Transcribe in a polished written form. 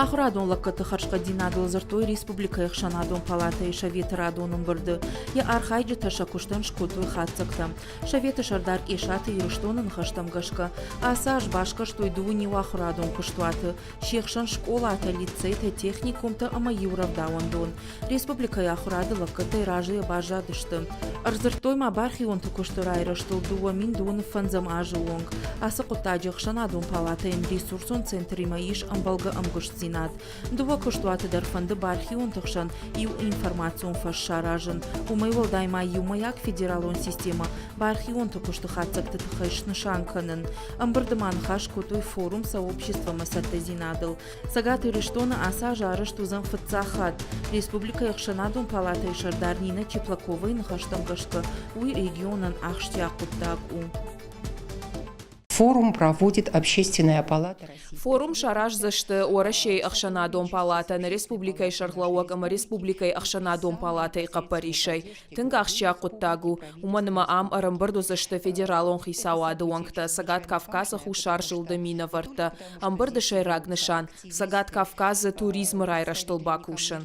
Ахуырадон лӕггӕдты хӕрзхъӕддзинадыл дзырдтой республикӕйы ӕхсӕнадон палатӕйы советы радон ӕмбырды. Йӕ архайджытӕ сӕ куыстӕн скодтой хатдзӕгтӕ. Советы сӕрдар Къесаты Ирыстоны ныхӕстӕм гӕсгӕ, ацы аз басгӕрстой дыууын иу ахуырадон куыстуаты, се хсӕн скъолатӕ, лицейтӕ, техникумтӕ ӕмӕ иу рӕвдауӕндон. Республикӕйы ахуырады лӕггӕдтӕй разыйӕ баззадысты. Ӕрдзырдтой ма бархионты куысты райрӕзтыл 2025 азы онг. Ацы хъуыддаджы ӕхсӕнадон палатӕйӕн ресурсон центримӕ ис ӕмбӕлгӕ ӕмгуыстдзинад. Дыууӕ куыстуаты дӕр фӕнды бархионты хсӕн иу информацион фӕз саразын. Уымӕй уӕлдай ма иумӕйаг федералон системӕ бархионты куысты хатдзӕгты тыххӕй снысан кӕнын. Ӕмбырды ма ныхас кодтой форум сообществомӕ цӕттӕдзинадыл. Цӕгат Ирыстоны ацы аз арӕзт уыдзӕн фыццаг хатт. Республикӕйы ӕхсӕнадон палатӕйы сӕрдар Нина Чеплаковайы ныхӕстӕм гӕсгӕ, уый регионӕн ахсджиаг хъуыддаг у. Форум проводит Общественная палата России. Форум сараздзысты Уӕрӕсейы ӕхсӕнадон палатӕ нӕ республикӕйы сӕргълӕууӕг ӕмӕ республикӕйы ӕхсӕнадон палатӕйы хъӕппӕрисӕй. Тынг ахсджиаг хъуыддаг у, уымӕн ӕмӕ ам ӕрӕмбырд уыдзысты федералон хицауады уӕнгтӕ, Цӕгат Кавказы Хуссар зылды минӕвӕрттӕ. Ӕмбырды сӕйраг нысан – Цӕгат Кавказы туризмы райрӕзтыл бакусын.